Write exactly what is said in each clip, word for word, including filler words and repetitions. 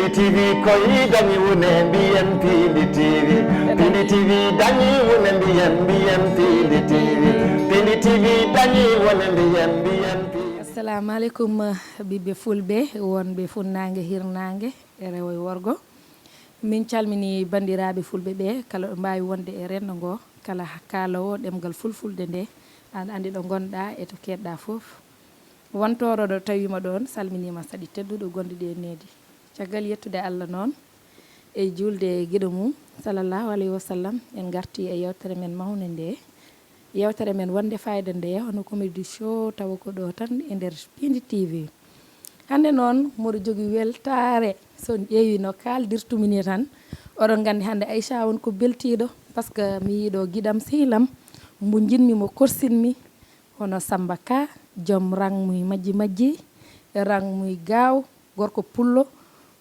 Pindi T V koy dañi wune mbiyen Pindi T V. Pindi T V dañi wune mbiyen mbiyen Pindi T V. Pindi T V dañi wune mbiyen mbiyen Pindi. Assalamu alaikum, ɓiɓɓe fulɓe wonɓe funnaange, hirnaange, e rewo e worgo. Min calmini banndiraaɓe fulɓe ɓe kala ɗo mbaawi wonde e renndo ngo, kala kaalowo ɗemngal fulfulde nde, an anndi ɗo ngonɗa e to keedɗa fof. Wontoro ɗo tawima ɗon, salminima saɗi tedduɗo gonɗi ɗi e needi. Caggal yettude Allah noon e juulde e giɗo mum, sallallahu alayhi wa sallam, en garti e yewtere men mawnde nde. Yewtere men wonde fayida nde, hono comedy show, tawa ko ɗo tan e nder Pindi T V. Hannde noon, mboɗo jogii weltaare. So on ƴeewi no kaaldirtumi ni tan, oɗon nganndi hannde Aïcha won ko beltiiɗo, par ce que mi yiiɗo giɗam sehil am, mbo njiɗmi, mo korsinmi, hono Samba Ka, joom rang muy majji majji, rang muy gaaw, gorko pullo,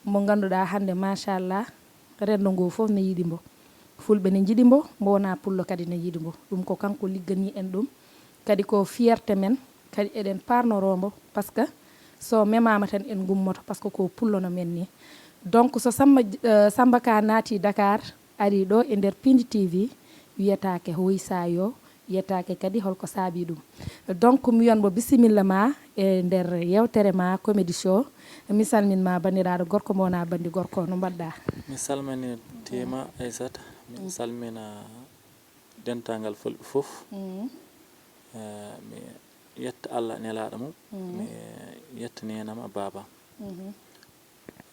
mo ngannduɗaa hannde, machallah, renndo ngo fof ne yiɗi mbo. Fulɓe ne njiɗi mbo, mbo wonaa pullo kadi ne yiɗi mbo. Ɗum ko kanko ligganii en ɗum. Kadi ko fierté men, kadi eɗen parnoroo mbo, par ce que so memaama tan en ngummoto, par ce que ko pullo no men ni. Donc, so Samba, eh, Samba Ka naati Dakar, ari ɗo e nder Pindi T V, wiyetaake hoy saayo, wiyetaake kadi holko saabi ɗum. Donc, mi wiyan mbo bisimilla ma e nder yewtere ma Comedy Show. Mi salmin ma banndiraaɗo gorko mo wonaa banndi gorko, no mbaɗɗa? Mi salmini tima Aissata, mi salmina dentangal fulɓe fof. Mm. Eh, mi yetta Allah nelaaɗo mum, mi yetta nenam e baabam. Mhm.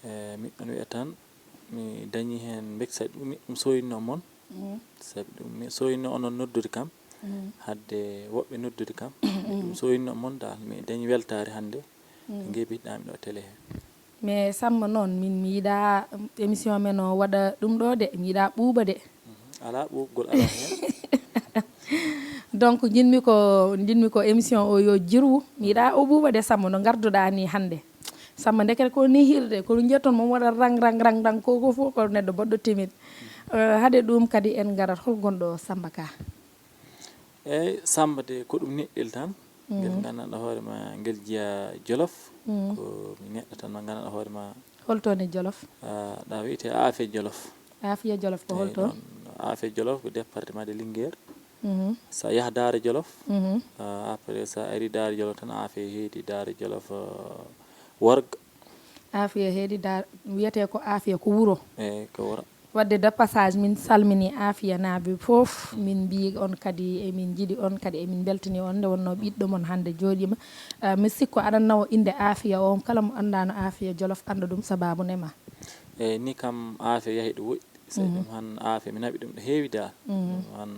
Eh, miɗo wiya tan, mi dañi heen mbeksa ɗum, ɗum soyinno mon. Mhm. Sabi ɗum, mi soyinno onon noddude kam, hadde woɓɓe noddude kam. Ɗum soyinno mon dal, mi dañi weltaare hannde, ngebiɗɗami ɗo télé he. Mais Samba noon, min mi yiɗa émission men o waɗa ɗum ɗo de, mi yiɗa ɓuuɓa de. Mhm. Alaa ɓuuɓgol, alaa heen. Donc, njiɗmi ko, njiɗmi ko émission o yo jirwu. Mi yiɗa o ɓuuɓa de, Samba, no ngarduɗa ni hannde. Samba, ndekete ko ni hirde, ko ɗum njiyatton mo waɗa rang, rang, rang, rang, ko, ko fof ko neɗɗo boɗɗo timide. Eh, hade ɗum kadi en ngarat, hol gonɗo Samba Ka? Eeyi, Samba de ko ɗum neɗɗel tan. Ngel nganndanɗo hoore ma, ngel jeya Jolof. Mm. Ko mi neɗɗo tan mo nganndanɗo hoore ma. Holto ne Jolof? Ah, ɗa wiyete Aafiya Jolof. Aafiya Jolof ko holto? Eeyi, ɗon Aafiya Jolof ko département de Linguère. Mhm. So a yaha Daara Jolof, mhm, ah, après so a ari Daara Jolof tan, Aafiya heedi Daara Jolof, ah, worgo. Aafiya heedi Daara, wiyete ko Aafiya ko wuro. Eeyi, ko wuro. Wadde de passage, min salmini Aafiya naaɓe fof, min mbiyi on kadi emin njiɗi on, kadi emin mbeltani on nde wonno ɓiɗɗo mon hannde jooɗiima. Ah, mi sikko aɗa nawa innde Aafiya o, kala mo anndaano Aafiya Jolof annda ɗum sababu ne ma. Eeyi, ni kam Aafiya yahi ɗo woɗɗi. Saɗi ɗum han Aafiya, mi naɓi ɗum ɗo heewi dal. Mhm. Ɗum han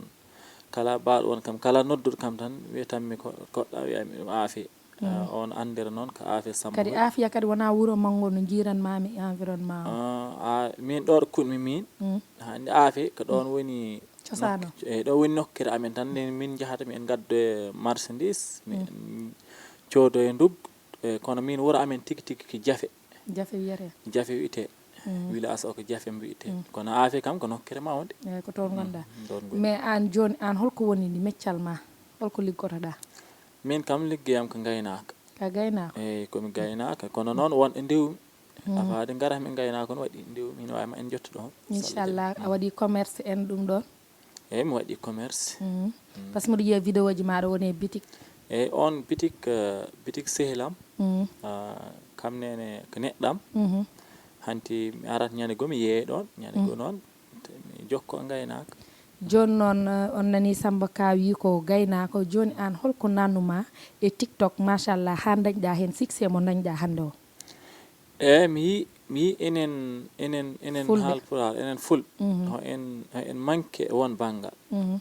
kala baaɗo won kam, kala nodduɗo kam tan, wiyatanmi ko, koɗɗa, wiyami ɗum Aafiya. Ah, on anndira noon ko Aafiya Samba. Kadi Aafiya kadi wona wuro manngo no njiiranmaami environnement o. Ah, ah, min ɗo ɗo kuɗmi min. Mm. Hannde Aafiya ko ɗoon woni cosaano. Nokku, eeyi, ɗo woni nokkere amen tan, nden min njahata, min ngaddoya marchandise, min coodoya nduggu, e kono min wuro amen tigi tigi ko Jafe. Jafe wiyete. Jafe wiyete. Mm. Village o ko Jafe mbiyete. Mm. Kono Aafiya kam ko nokkere mawnde. Eeyi, ko toon ngonɗa. Mm, toon ngonmi. Mais aan jooni, aan holko woni ni meccal ma? Holko liggotoɗa? Min kam liggeyam ko ngaynaaka. Ka gaynaako? Eeyi, ko mi gaynaaka. Kono noon won e ndew. Mm. Afaade ngara mi ngaynaaka on waɗi ndew, min waawi ma en njottu ɗoon. Inchallah, a waɗi commerce en ɗum ɗoon? Eeyi, mi waɗi commerce. Mhm. Mm. Par ce que mboɗo yiya vidéo ji maaɗa woni e bitik. Eeyi, on bitik, eh, bitik sehil am. Mhm. Ah, kam nene ko neɗɗam. Mhm. Hanti mi arat ñande goo mi yeeya ɗoon, ñande goo noon te mi jokko ngaynaaka. Jooni noon, eh, on nani Samba Ka wi ko gaynaako. Jooni aan holko nannu ma e TikTok, machallah, haa ndañɗa heen succès mo ndañɗa hannde o? Eeyi, mi yii, mi yii enen, enen, enen Fulɓe. Haalpulaar, enen Fulɓe, mhm, ho en, ho en manque e won banngal. Mhm.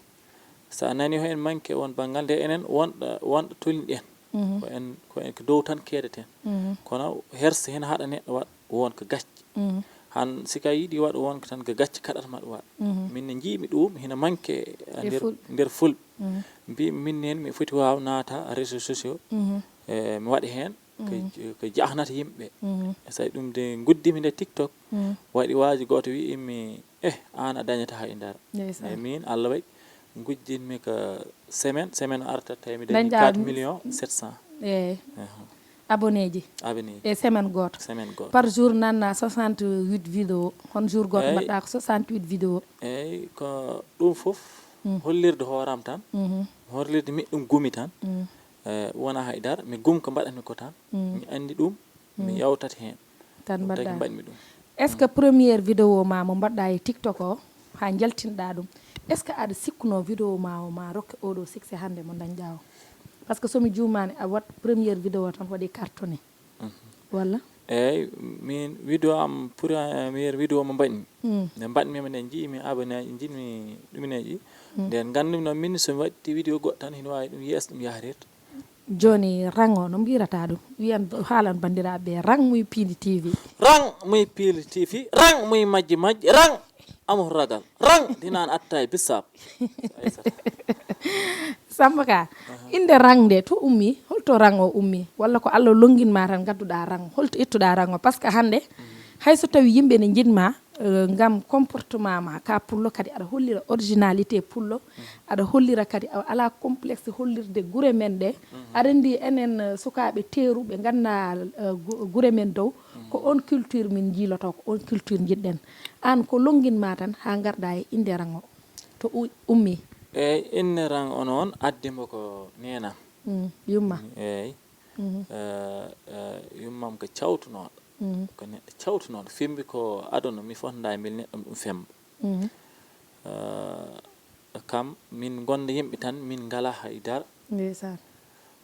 So a nanii ho en manque e won banngal, nde enen wonɗo, wonɗo tolniɗen, mhm, ko en, ko en ko dow tan keedeten. Mhm. Kono herse hene haɗa neɗɗo waɗa won ko gacce. Mhm. Han si ka yiɗi waɗa won ko tan ko gacce kaɗata ma ɗum waɗa. Mhm. Min ne njiimi ɗum hina manque e nder, Fulɓe. Nder Fulɓe. Mhm. Mbiimi min neen mi foti waaw naata réseaux sociaux. Mhm. E, mi waɗa heen. Ko, mhm, ko jahnata yimɓe. Mhm. E saɗi ɗum de nguddimi nde TikTok. Mhm. Waɗi waaji gooto wi'imi, "Eh, aan a dañata hay dara." Ndeysaan. E min, Allah waɗi, ngujjinmi ko semaine, semaine o arta tawi mi dañi quatre millions sept cent. Eeyi. Ehe. Abonné ji. Abonné ji. E semaine gooto. Semaine gooto. Par jour nanna soixante-huit vidéo. Hon jour gooto mbaɗɗa ko soixante-huit vidéo. Eyyi, ko ɗum fof hollirde hooram tan. Hollirde miɗum gumi tan. Eh, wona hay dara, mi gum ko mbaɗatmi ko tan. Mi anndi ɗum, mi yawtat heen. Tan mbaɗɗa. Mbaɗmi ɗum. Est-ce que première vidéo ma mo mbaɗɗa e TikTok o, ha jaltinɗa ɗum, est-ce que aɗa sikkuno vidéo ma o ma rokke oɗo succès hannde mo dañɗa o? Parce que somi juumani a wat première vidéo tan waɗi cartonné. Walla? Eyyi, min vidéo am première vidéo mo mbaɗmi. Nde mbaɗmi mo nde jiimi abonné ji, jiimi ɗumineji. Nden gandumi noon min somi waɗti vidéo goɗɗo tan hino wawi ɗum yeeso ɗum yahrirta. Jooni rang o no mbirata ɗum? Wiyan haalan banndiraaɓe ɓe rang muy piindi T V. Rang muy piindi T V, rang muy majji majji, rang amul ragal, rang dinaan attaay bisaab. Samba ka, innde rang nde to ummi, holto rang o ummi? Walla ko Allah longin ma tan ngadduɗa rang, holto ittuɗa rang o? Parce que hannde hay so tawi yimɓe ne njiɗma, eh, ngam comportement ma ka pullo, kadi aɗa hollira originalité pullo, aɗa hollira kadi a ala complexe hollirde gure men ɗe. Aɗa anndi enen, eh, sukaaɓe teeruɓe ngannda, eh, gu- gure men dow ko on culture min jiiloto, ko on culture njiɗɗen. An ko longin ma tan ha ngarɗa e innde rang o to u- ummi? Eyyi, innde rang o noon addi mbo ko neenam. Mm, yumma. Eyyi. Eh, eh, yummam ko cawtunooɗo. Ko neɗɗo cawtunooɗo. Fimbi ko aduna, mi fotnda e mbel neɗɗo ɗum femba. Eh, kam, min gonda yimɓe tan, min ngala hay dara. Ndeysaan.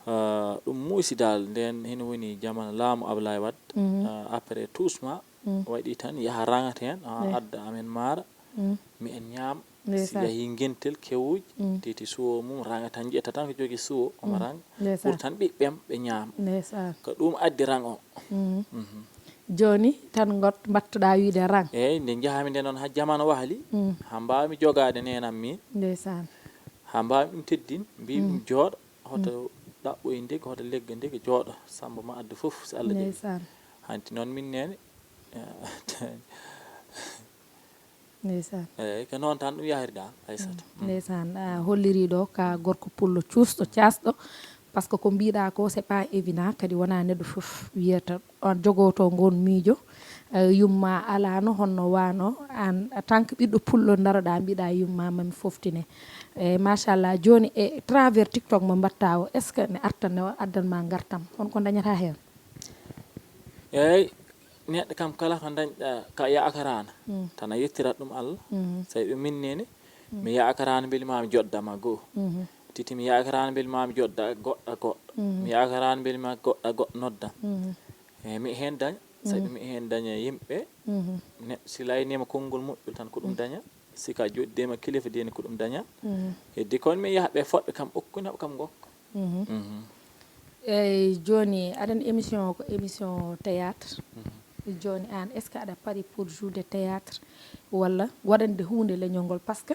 Eh, ɗum muusi dal, nden hino woni jamanu laamu Ablaye Wade. Eh, après tous ma, waɗi tan yaha raŋata heen, ha adda amen maara. Mi en ñaam. Si ndeysaan. Yahii ngentel kewuuji, titi suwo mum, raŋa tan, njiyata tan ko jogii suwo, omo raŋa. Ndeysaan. Ɓurtan ɓiɓɓem, ɓe ñaama. Ndeysaan. Ko ɗum addi rang o. Jooni tan ngot mbattuɗa wiide rang. Eyyi, nde njahami nde noon ha jamanu wahli, ha mbawmi jogaade neenam min. Ndeysaan. Ha mbawmi ɗum teddin, mbi ɗum jooɗo, hoto ɗaɓɓoy ndege, hoto legga ndege, jooɗo. Samba ma addu fof, so Allah jaɓi. Ndeysaan. Hanti noon min neene. Ndeysaan. Eyyi, ko noon tan ɗum yahiri dal, Aissata. Ndeysaan, a holliri ɗo ka gorko pullo cuusɗo, caasɗo, parce que ko mbiɗa ko, c'est pas évident, kadi wona neɗɗo fof wiyata on jogoto ngon miijo. Eh, yumma alano honno wano, an en tant que ɓiɗɗo pullo daroɗa mbiɗa yumma mami foftine. Eyyi, machallah, jooni e travers TikTok mo mbatta o, est-ce que ne artan ne addan ma ngartam? Honko dañata hen? Eyyi, neɗɗo kam kala ko dañɗa ka yakarana, tan a yettirat ɗum Allah. Sabi ɗum min nene, mi yakarana mbeli mami jodda ma goo. Titi mi yakarana mbeli mami jodda goɗɗa goɗɗo. Mi yakarana mbeli ma goɗɗa goɗɗo nodda. Eyyi, mi hen daña, sabi mi hen daña yimɓe. Neɗɗo si laynima konngol moƴƴol tan ko ɗum daña. Si ka joɗdima kilifa dine ko ɗum daña. Heddi kon mi yaha ɓe foɗɓe kam okkunaɓe kam gokka. Eyyi, jooni aɗan émission ko émission théâtre. Jooni an, est-ce que aɗa pari pour jouer de théâtre walla waɗande hunde leñol ngol? Parce que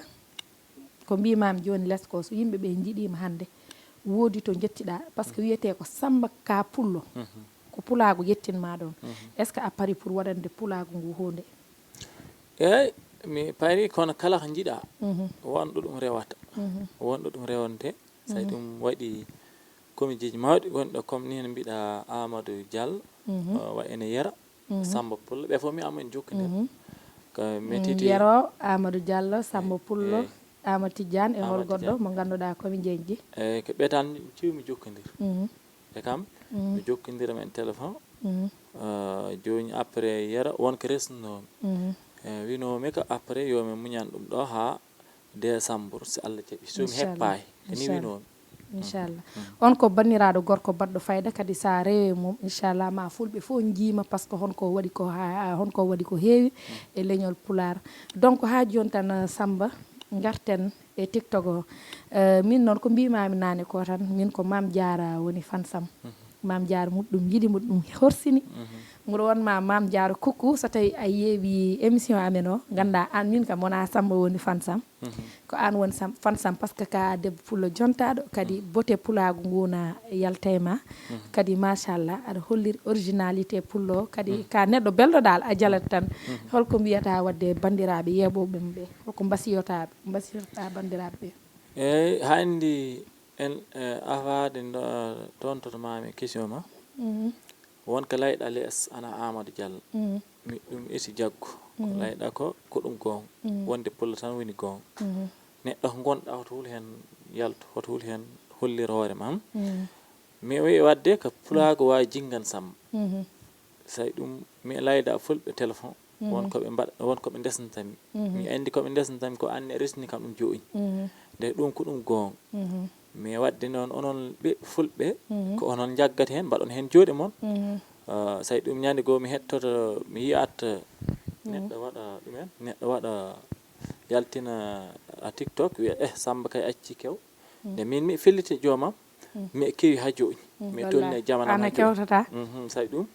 ko mbimami jooni les ko, so yimɓe ɓe jiiɗima hannde, woodi to jettiɗa, parce que wiyete ko Samba ka pullo. Ko pulaagu yettinma ɗon. Est-ce que a pari pour waɗande pulaagu ngu hunde? Eyyi, mi pari, kono kala ko jiiɗa, wonɗo ɗum rewata. Wonɗo ɗum rewante. Sayi ɗum waɗi comédieji mawɗi woni ɗo, comme ni no mbiɗa Amadou Diallo, o wa ene Yera, Samba Pullo, ɓe fof mi amen jokkondir. Ko mi titi Yero, Amadou Diallo, Samba Pullo, Amadou Tidiane, e ngol goɗɗo mo ngannduɗa comédien ji. Eyyi, ko ɓe tan ciwmi jokkondir. E kam, mi jokkondira men téléphone. Eh, jooni après Yero won ko resnoomi. Eh, winomi ko après yo mi muñan ɗum ɗo ha décembre, si Allah jaɓi. So mi heppaay, ko ni winomi. Inchallah. On ko banniraaɗo gorko baɗɗo fayda, kadi sa rewe mum, inchallah, ma fulɓe fof njiima, parce que honko waɗi ko ha-, honko waɗi ko heewi e leñol Pulaar. Donc, ha jooni tan, Samba, ngarten e TikTok o. Eh, min noon ko mbimami nane ko tan, min ko Mame Diarra woni fansam. Mame Diarra muɗum yiɗi, muɗum horsini. Mboɗo wonma Mame Diarra coucou, so tawi a yeewi émission amen o, ganda an min kam wona Samba woni fansam. Ko an woni sam-, fansam, parce que ka debbo pullo jontaɗo, kadi bote pulagu nguna yalta e ma. Kadi machallah, aɗa holliri originalité pullo, kadi ka neɗɗo belɗo dal, a jalat tan. Holko mbiyata wadde bandiraɓe yeɓoɓe ɓe? Holko mbasiyota, mbasiyota bandiraɓe ɓe? Eyyi, hannde en, eh, afaade ndo-, toontoto maami question ma. Won ko layɗa lees ana Amadou Diallo. Mi ɗum eti jaggu. Ko layɗa ko, ko ɗum goonga. Wonde pullo tan woni goonga. Neɗɗo ko ngonɗa hoto hul heen yaltu, hoto hul heen hollir hoore ma. Mi wi waɗde ko pulaagu waawi jinngan Samba. Say ɗum mi layda fulɓe téléphone. Won ko ɓe mbaɗ-, won ko ɓe ndesnata mi. Mi anndi ko ɓe ndesnata mi ko anne resni kam ɗum jooni. Nde ɗum ko ɗum goonga. Mi waɗde noon onon ɓe fulɓe, ko onon njaggata heen, mbaɗon heen juuɗe mon. Ah, say ɗum ñande goo mi hettoto, mi yiyat neɗɗo waɗa ɗumen, neɗɗo waɗa yaltina a TikTok, wiya, "Eh, Samba kay acci kew." Nde min mi filliti joomam, mi kewi haa jooni. Mi tolni e jamana haa jooni. Kewtata. Mhm, say ɗum.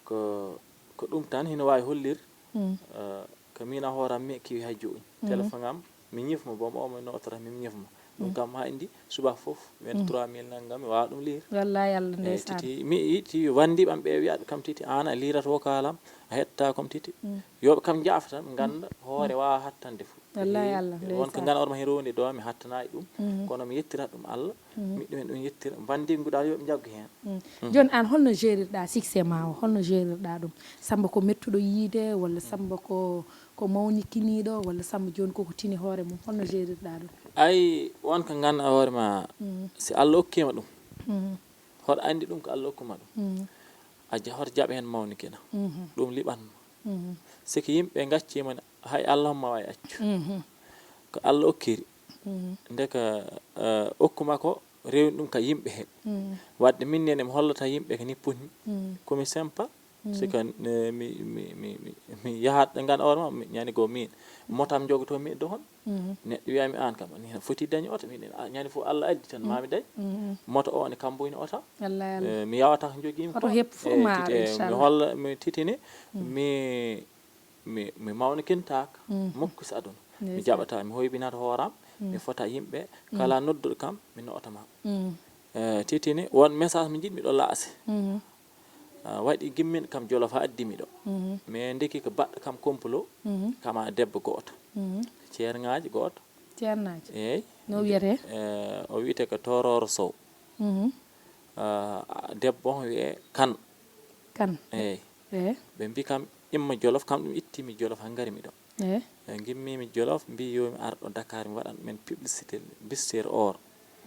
Ko, ko ɗum tan hino waawi hollir, eh, ko min a hooram mi kewi haa jooni. Téléphone am, mi ñifma boom o mo nootata mi ñifma. Ɗum kam haa indi suba fof, vingt-trois mille nanngam, mi waawa ɗum liir. Wallahi Allah, eh, ndeysaan. Titi, mi yiɗi wanndiɓam ɓe wiya kam titi, aan a liirat o kaalam, a hetta kam titi. Yo ɓe kam njaafata, ɓe ngannda hoore waawa hattande fof. Wallahi Allah, won ko ndeysaan. Ngannda orma hino woni ɗo, mi hattanayi ɗum. Kono mi yettirat ɗum Allah. Mi ɗum en ɗum yettira. Wanndigu daal yo ɓe njaggu heen. Jooni aan holno gérirɗa succès ma o? Holno gérirɗa ɗum? Samba ko mettuɗo yiide walla Samba ko, ko mawnikiniiɗo walla Samba jooni koko tini hoore mum? Holno gérirɗa ɗum? Ay, won ko ngannda hoore ma, si Allah okkiima ɗum, hoto anndi ɗum ko Allah okkuma ɗum. A ja-, hoto jaɓ heen mawnikina. Ɗum liɓan ma. Siki yimɓe ngacciima ne, hay Allah homma waawi accu. Ko Allah okkiri. Ndeka, eh, okkuma ko rewni ɗum ka yimɓe he. Waɗde min nene mi hollata yimɓe ko ni putmi. Ko mi sempa. Sika, eh, mi, mi, mi, mi, mi yahat ɓe ngannda hoore ma, mi ñande goo min. Motam jogoto mi e dohon. Neɗɗo wiya mi aan kam, ni foti dañi oto. Miɗen, ah, ñande fof Allah addi tan, ma mi dañ. Moto o ne kamboyni oto. Wallahi Allah. Eh, mi yawata ko jogiimi oto ko. Hep fof eh, ma titi, eh, inchallah. Mi holla, mi titini, mi mi, mi mawnikintaaka mukkus aduna. Mi ndeysaan. Jaɓata, mi hoybinata hooram, mi fota yimɓe, kala nodduɗo kam, mi noota ma. Eh, titini, won message mo njiɗmi ɗo laase. Ah, waɗi gimmin kam Jolof haa addi mi ɗo. Mais ndeki ko baɗɗo kam complot, kama debbo gooto. Ceerŋaaji gooto. Ceernaajo. Eey. No wiyetee? Eh, o wiyetee ko Tororo Sow. Ah, debbo on wiyee Kan. Kan. Eey. Eey. Ɓe mbi kam imma Jolof, kam ɗum itti mi Jolof haa ngari mi ɗo. Eey. Eh, ngimmi mi Jolof, mbi yo mi ar ɗo Dakar, mi waɗan ɗumen publicité, bijouterie or.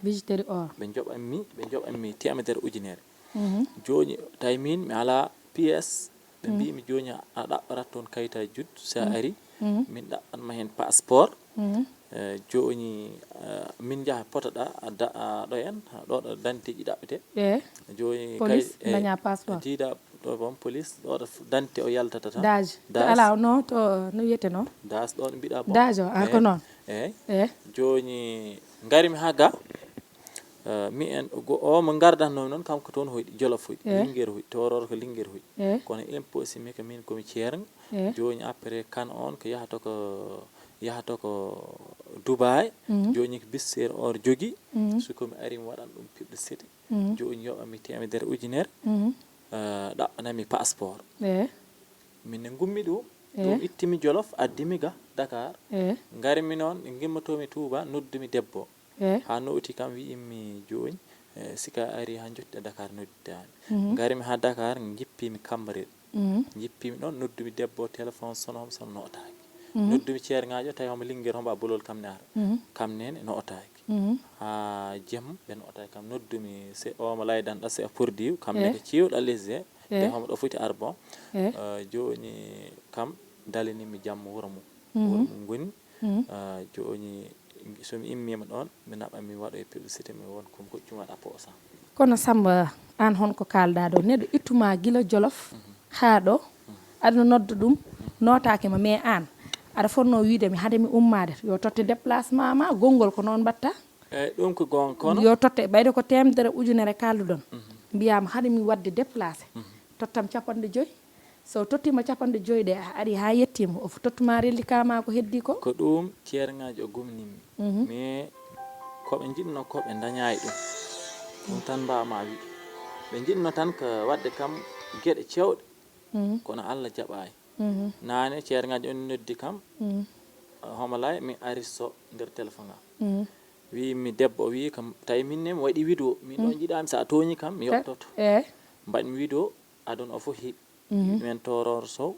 Bijouterie or. Ɓe njoɓan mi, ɓe njoɓan mi teemedere ujunere. Jooni, tawi min mi alaa pièce, ɓe mbi mi jooni a ɗaɓɓarat toon kayitaaji juddu, si a ari, min ɗaɓɓan ma heen passeport. Eh, jooni, eh, min njaha potoɗa, a da-, a ɗo en, ɗo ɗo danteeji ɗaɓɓete. Eey. Jooni police kay, eh, daña passeport. Diida ɗo boom police, ɗo ɗo f-, dante o yaltata tan. Dage. Dage. Alaa, no, to, no wiyetee no? Dage ɗon mbiɗa boom. Dage o, ah, ko noon. Eey. Eey. Jooni ngari mi haa ga, eh, mi en, go-, o mo ngardatnoo noon, kanko toon hoyɗi, Jolof hoyɗi, eh, Linguère hoyɗi, Tororo ko Linguère hoyɗi. Eh. Kono impossible ko min ko mi ceerŋ. Eh. Jooni après Kan on ko yahata ko, yahata ko Dubai. Jooni ko bijouterie or jogi. So ko mi ari mi waɗan ɗum publicité. Jooni yoɓa mi teemedere ujunere. Eh, ɗaɓɓana mi passeport. Eh. Min ne ngummi ɗum. Eh. Ɗum itti mi Jolof, addi mi ga Dakar. Eh. Ngari mi noon, ngimmoto mi Touba, noddu mi debbo. Eh. Haa nowti kam, wi'immi jooni, eh, sika ari haa njotti Dakar, noddaani. Ngarimi haa Dakar, njippimi Cambérène. Njippimi ɗon, noddumi debbo téléphone, sono homo, sono notaaki. Noddumi ceerŋaajo, tawi homo Linguère, homo a bolol kam ne ara. Kam nene notaaki. Haa jemma ɓe notaaki kam. Noddumi se o mo laydanɗa, se a produit, kam ne ko ciwɗa lesde, te homo ɗo foti ar bon. Eh, jooni kam dalinimi jamma wuro mum. Wuro mum ngoni. Ah, jooni so mi immiima ɗoon, mi naɓa, mi waɗoya publicité, mi won ko mi hoccuma waɗa poosa. Kono Samba, aan hon ko kaalɗaa ɗo? Neɗɗo ittuma gila Jolof haa ɗo, aɗa nodda ɗum, nootaaki ma, mais aan, aɗa fotnoo wiide mi hade mi ummaade, yo totte déplacement ma, gonngol ko noon mbaɗta? Eey, ɗum ko goonga, kono yo totte, ɓayde ko teemedere ujunere kaalduɗon, mbiyaama hade mi waɗde déplacé, tottam capanɗe joy. So tottiima capanɗe joy ɗe, a ari haa yettiima, o fof tottuma reliquat ma ko heddii ko? Ko ɗum ceerŋaaji o gomnimmi. Mais ko ɓe njiɗno ko ɓe ndañaay ɗum. Ɗum tan mbawma wiide. Ɓe njiɗno tan ko waɗde kam geɗe cewɗe. Kono Allah jaɓaay. Naane ceerŋaaji on noddi kam. Homo lay mi ari so nder téléphone am. Wiimi debbo, o wii kam, tawi min ne mi waɗi vidéo. Min ɗo njiɗaami, so a tooñi kam, mi yoɓtoto. Eh. Mbaɗmi wido adon o fof hiɓ men toror sow.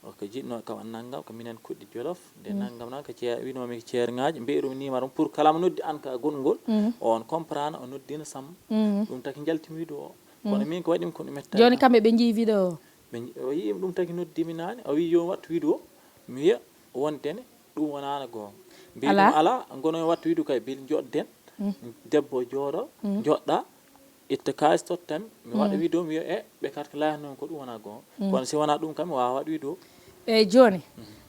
O ko jiɗno kam an nanngam ko minen kuɗɗi jolof nde nanngam nan ko ceer winoomi ko ceerŋaaji mbiɗum nimaro pour kala mo noddi an ka gonngol on comprendre o noddino samma. Ɗum taki njaltimi wido o kono min ko waɗimi ko ɗum metta. Jooni kamɓe ɓe njii vidéo o? Ɓe nji- o yii ɗum taki noddimi naane o wi yo wattu wido mi wiya wontene ɗum wonaano goonga. Mbiɗum ala ngono wattu wido kay bil joɗden debbo jooɗo joɗɗa itta kaalis tottam mi waɗa wido mi wiya e ɓe kadi ko layatnoo ko ɗum wona goonga kono si wona ɗum kam mi waawa waɗ wido. Eyyi jooni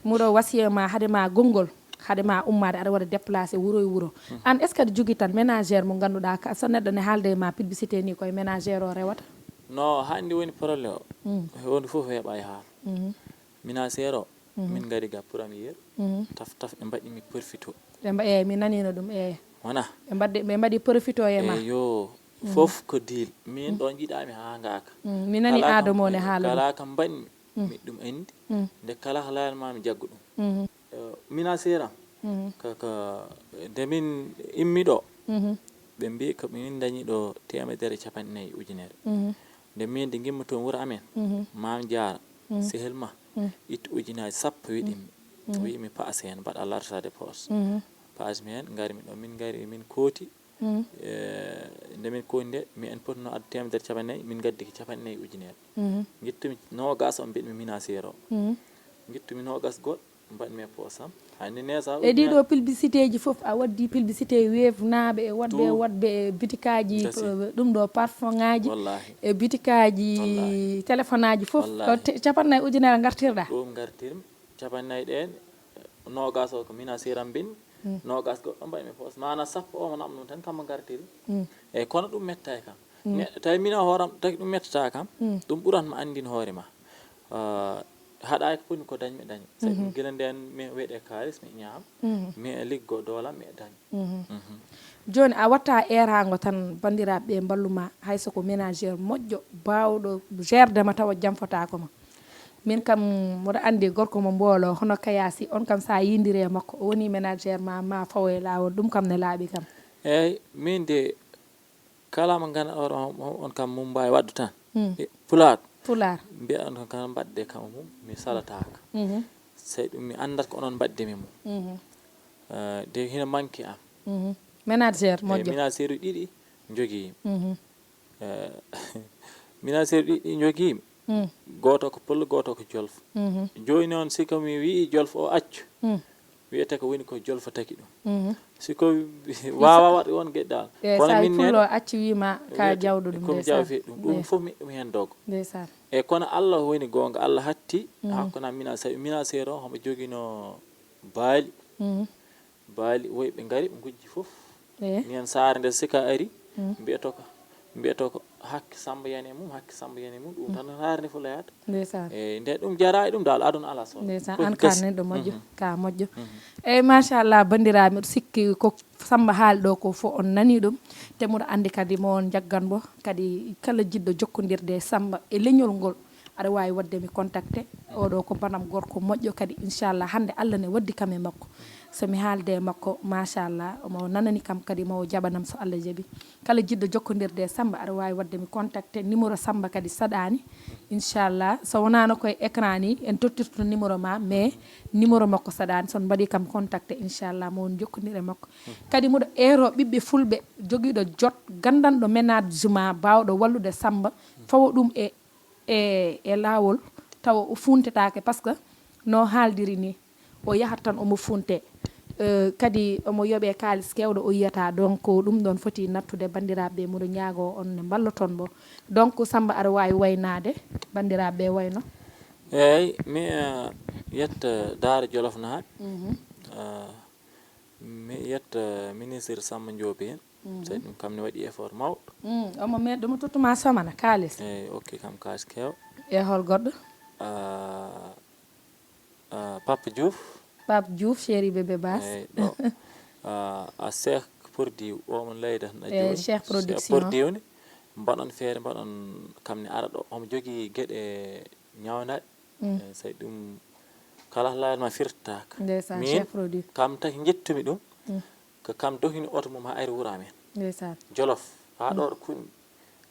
muɗo wasiya ma haade ma gonngol haade ma ummaade aɗa waɗa déplacé wuro e wuro an est ce que aɗa jogii tan ménagère mo ngannduɗaa ka so neɗɗo ne haalde e ma publicité ni koye ménagère o rewata? No hanndi woni problème o wonde fof weeɓa e haala ménagère o min ngari ga première taf taf ɓe mbaɗi mi profito. Ɓe mba eyyi mi nanino ɗum eyyi wona ɓe mbaɗi ɓe mbaɗi profito e ma? Eyo fof ko deal min ɗo jiɗami ha ngaka mi nani adamo ne haala kala kam mbaɗmi mi ɗum andi nde kala ko layanmami jaggo ɗum mina seeram ko ko nde min immi ɗo ɓe mbi ko min dañi ɗo temedere capanɗe nayyi ujunere nde min de gimmi toon wuro amen mam jaara sehel ma ittu ujunaji sappo wiɗimmi wiimi paas hen mbaɗa larsa de poos paas mi hen garmi ɗo min gari min kooti nde min kooti nde mi en potno adde temedere capanɗe nayyi min gaddi ko capanɗe nayyi ujunere gittumi nogas o mbiɗmi mina seero gittumi nogas goɗɗo mbaɗmi e poosam hani nesa e ɗiɗo publicité ji fof a waddi publicité wevnaɓe e wadɓe e wadɓe e bitikaji ɗum ɗo parfum ngaji e bitikaji téléphone aji fof capanɗe nayyi ujunere gartirɗa ɗum gartirmi capanɗe nayyi ɗen nogas o ko mina seeram bin nogas goɗɗo mbaɗmi e poos mana sappo o mo namɗum tan kammo gartiri eyyi kono ɗum metta e kam tawi mina hooram taki ɗum mettata kam ɗum ɓuran ma andin hoore ma haɗa ko poni ko dañmi dañ saɗum gila nden mi weɗe kalis mi ñaam mi liggo dolam mi dañ jooni a watta erango tan bandiraɓe ɓe mballuma hayso ko ménagère moƴƴo bawɗo gerde ma tawa janfotako ma min kam mboɗo andi gorko mo mboolo hono kayasi on kam sa yindiri e makko o woni ménagère ma ma fawo e lawol ɗum kam ne laaɓi kam eyyi min de kala mo gana on kam mum mbawi wadde tan pulaar pulaar mbiya on kam kala mbaɗde kam mum mi salataka sey ɗum mi andat ko onon mbaɗdemi mum de hino manque am ménagère moƴƴo ménagère ɗiɗi jogii ménagère ɗiɗi jogii gooto ko pullo gooto ko jolfo jooni noon si ko mi wii jolfo o accu wiyete ko woni ko jolfo taki ɗum si ko wawa waɗ on geɗɗal kono min pullo acci wima ka jawɗo ɗum komi jaw fe ɗum ɗum fof mi ɗum hen dogo eyyi kono allah woni gonga allah hatti hakkona mina sawi mina seero homo jogino baali baali woy ɓe ngari ɓe gujji fof min saare nde sika ari mbiyetoko mbiyetoko hakke samba yani mum hakke samba yani mum ɗum tan saare nde fof layata ndeysaan eyyi nde ɗum jara e ɗum dal aduna ala solo ndeysaan an ka neɗɗo moƴƴo ka moƴƴo eyyi machallah bandiraɓe mbiɗo sikki ko samba haali ɗo ko fof on nani ɗum te mboɗo andi kadi mo on jaggan mo kadi kala jiɗɗo jokkodirde e samba e leñol ngol aɗa wawi wadde mi contacté oɗo ko banam gorko moƴƴo kadi inchallah hande allah ne waddi kam e makko somi haalde e makko machallah omo nanani kam kadi mo jaɓanam so allah jaɓi kala jiɗɗo jokkodirde e samba aɗa wawi wadde mi contacté numéro samba kadi saɗani inchallah so wonano koye écran ni en tottirto numéro ma mais numéro makko saɗani son mbaɗi kam contacté inchallah mo on jokkodir e makko kadi mboɗo eero ɓiɓɓe fulɓe jogiɗo jot gandanɗo ménage ma bawɗo wallude samba fawo ɗum e e e laawol tawa o funtetake par ce que no haaldiri ni o yahat tan omo funte kadi omo yoɓe kaalis kewɗo o yiyata donc ɗum ɗon foti nattude bandiraɓe mboɗo ñaago on ne mballoton mo donc samba aɗa wawi waynade bandiraɓe wayno eyyi mi yetta daara jolof naat mi yetta ministre samba joobi en saɗi ɗum kam ne waɗi effort mawɗo omo meɗɗo mo tottuma somana kaalis eyyi okki kam kaalis kew e hol goɗɗo pape diouf pape diouf chéri bébé bas eyyi ɗo a cheikh produit omon leyda na eyyi cheikh production produit ni mbaɗon feere mbaɗon kam ne ara ɗo omo jogii geɗe ñawnaaɗe saɗi ɗum kala layanma firtaka ndeysaan min chef produit kam taki jettumi ɗum ko kam dohini oto mum ha ari wuro amen ndeysaan jolof ha ɗo ɗo kuɗmi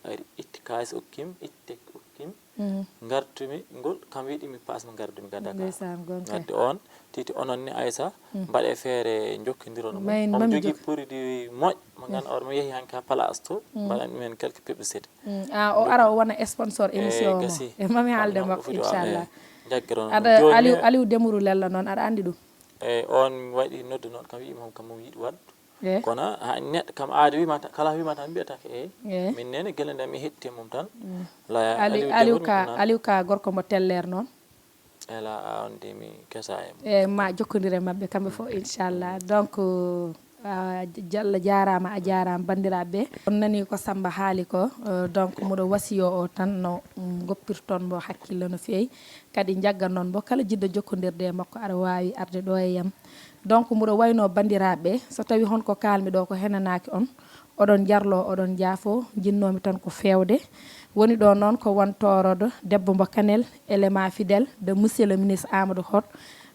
ari itti kaalis okkim, itti tekki okkim. Mm. Ngartumi ngol, kam wiɗi mi paas mo ngartumi gada ka. Ndeysaan, gonga. Ngadde on, titi onon ni Aïssa, mbaɗe feere jokkondiron mo. Mayin, On mami jogi jokki. Produit moƴƴo, mo ganduɗa oɗo mo yehi hanka place to, mbaɗan ɗumen quelques publicité. Mm, ah, o ara o wona sponsor émission Eh, mo. gasi. E mami haalde Ɗum makko, ɗum ɗo, inchallah. eh, jaggiron. Aɗa Jooni Aliou, mi- Aliou Dembourou Lella noon, aɗa anndi ɗum? Eh, on waɗi noddu noon, kam wi'i moom kam mo yiɗi waɗ. Eh. Kono ha neɗɗo kam aada wi'ma tan, kala wi'ma tan mbiyata ko, eh, Eh. min nene gelle nde mi hetti mum tan. La Ali, Aliou Aliou Dembourou ka, ko noon. Aliou ka gorko mo telleer noon. Ela a on de mi kesa e mo. E ma jokkondire maɓɓe kamɓe fof, inchallah. Donc, euh, ah, J- Jalla jaaraama, a jaaraama, banndiraaɓe. On nani ko Samba haali ko, euh, donc, muɗo wasiyo o tan no, mm, goppirton mo hakkille no feewi. Kadi njaggan noon mo kala jiɗɗo jokkondirde e makko, aɗa waawi arde ɗo e yam. Donc, muɗo wayno banndiraaɓe, so tawi hon ko kaalmi ɗo ko henanaaki on, oɗon jarlo, oɗon jaafo, jinnoomi tan ko feewde. Woni ɗo noon ko won toorodo debbo mbo Kanel, élément fidèle de monsieur le ministre Amadou Hott,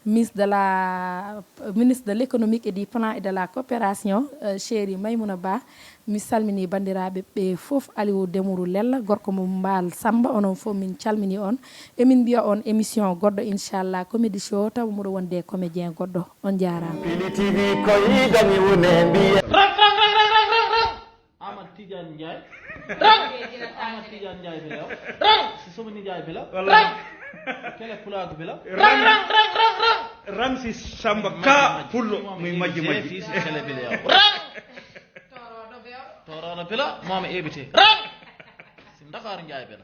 ministre de la, ministre de l'économique et du plan et de la coopération, euh, chéri Maymouna Ba. Mi salmini banndiraaɓe ɓe fof, Aliou Dembourou Lella, gorko mo Mbaal Samba, onon fof min calmini on. Emin mbiya on émission goɗɗo, inchallah, comédie show, tawa muɗo wonde comédien goɗɗo. On jaaraama. Pili T V koy dañi wune mbiye. Rang, rang, rang, rang, rang, rang, rang. Amadou Tidiane Ndiaye. Rang. Amadou Tidiane Ndiaye bila. Rang. Si Somoni Ndiaye bila. Rang. Kele Pulaagu bila. Rang, rang, rang, rang, rang. Rang si Samba Ka Pullo, muy majji majji. Si Kele bila. Rang. Torodo bila. Mama Ebite. Rang. Si Dakar Ndiaye bila.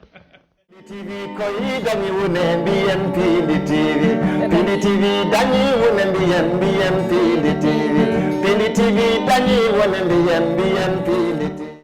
T V koy dañi wune mbiyen Pili T V. Pili T V dañi wune mbiyen mbiyen Pili T V. Pili T V dañi wune mbiyen mbiyen Pili T V.